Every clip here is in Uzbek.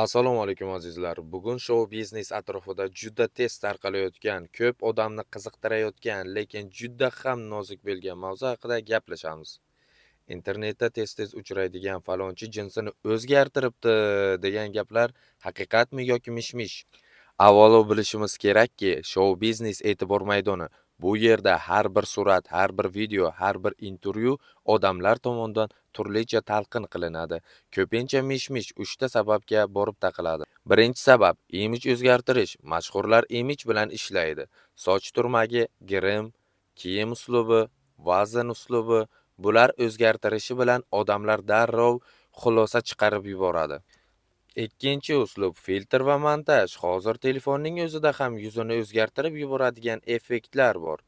Assalomu alaykum, azizlar. Bugun shou-biznes atrofida juda tez tarqalayotgan, ko'p odamni qiziqtirayotgan, lekin juda ham nozik bo'lgan mavzu haqida gaplashamiz. Internetda tez-tez uchraydigan "falonchi jinsini o'zgartiribdi" degan gaplar haqiqatmi yoki mish-mish? Avvalo bilishimiz kerakki, shou-biznes e'tibor maydoni. Bu yerda har bir surat, har bir video, har bir intervyu odamlar tomonidan turlicha talqin qilinadi. Ko'pincha mish-mish uchta sababga borib taqaladi. Birinchi sabab: imij o'zgartirish. Mashhurlar imij bilan ishlaydi. Soch turmagi, grim, kiyim uslubi, vazn uslubi, bular o'zgartirishi bilan odamlar darrov xulosa chiqarib yuboradi. Ikkinchi uslub: filtr va montaj. Hozir telefonning o'zida ham yuzini o'zgartirib yuboradigan effektlar bor.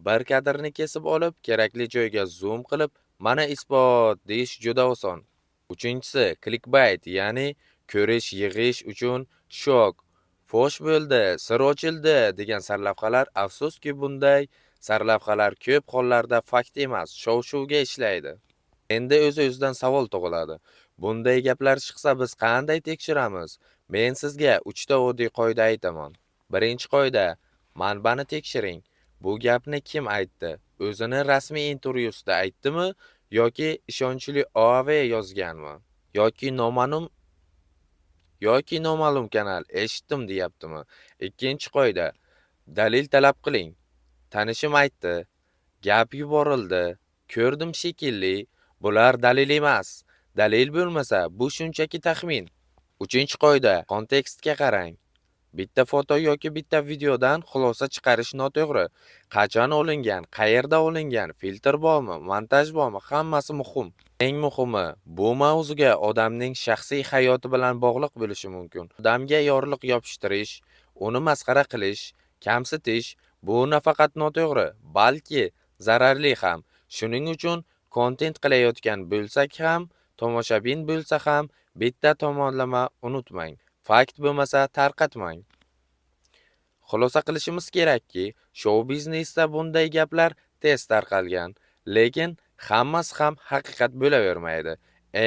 Bir kadrni kesib olib, kerakli joyga zoom qilib, "Mana isbot" deyish juda oson. Uchinchisi: clickbait, ya'ni ko'rish yig'ish uchun shok, fosh bo'ldi, sir ochildi degan sarlavhalar. Afsuski, bunday sarlavhalar ko'p hollarda fakt emas, shov-shuvga ishlaydi. Endi o'z-o'zidan savol tug'iladi. Bunday gaplar chiqsa, biz qanday tekshiramiz? Men sizga uchta oddiy qoida aytaman. Birinchi qoida: manbani tekshiring. Bu gapni kim aytdi? O'zini rasmiy intervyusida aytdimi yoki ishonchli OAV yozganmi? Yoki noma'lum kanal eshitdim deyaptimi? Ikkinchi qoida: dalil talab qiling. Tanishim aytdi, gap yuborildi, ko'rdim shekilli, bular dalil emas. Dalil bo'lmasa, bu shunchaki taxmin. Uchinchi qoida: kontekstga qarang. Bitta foto yoki bitta videodan xulosa chiqarish noto'g'ri. Qachon olingan, qayerda olingan, filtr bormi, montaj bormi, hammasi muhim. Eng muhimi, bu mavzuga odamning shaxsiy hayoti bilan bog'liq bo'lishi mumkin. Odamga yorliq yopishtirish, uni masxara qilish, kamsitish bu nafaqat noto'g'ri, balki zararli ham. Shuning uchun kontent qilayotgan bo'lsak ham, tomoshabin bo'lsa ham bitta tomonlama unutmang. Fakt bo'lmasa, tarqatmang. Xulosa qilishimiz kerakki, shou-biznesda bunday gaplar tez tarqalgan, lekin hammasi ham haqiqat bo'lavermaydi.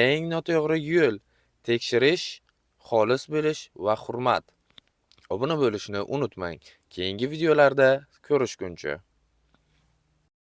Eng noto'g'ri yo'l: tekshirish, xolis bo'lish va hurmat. Obuna bo'lishni unutmang. Keyingi videolarda ko'rishguncha.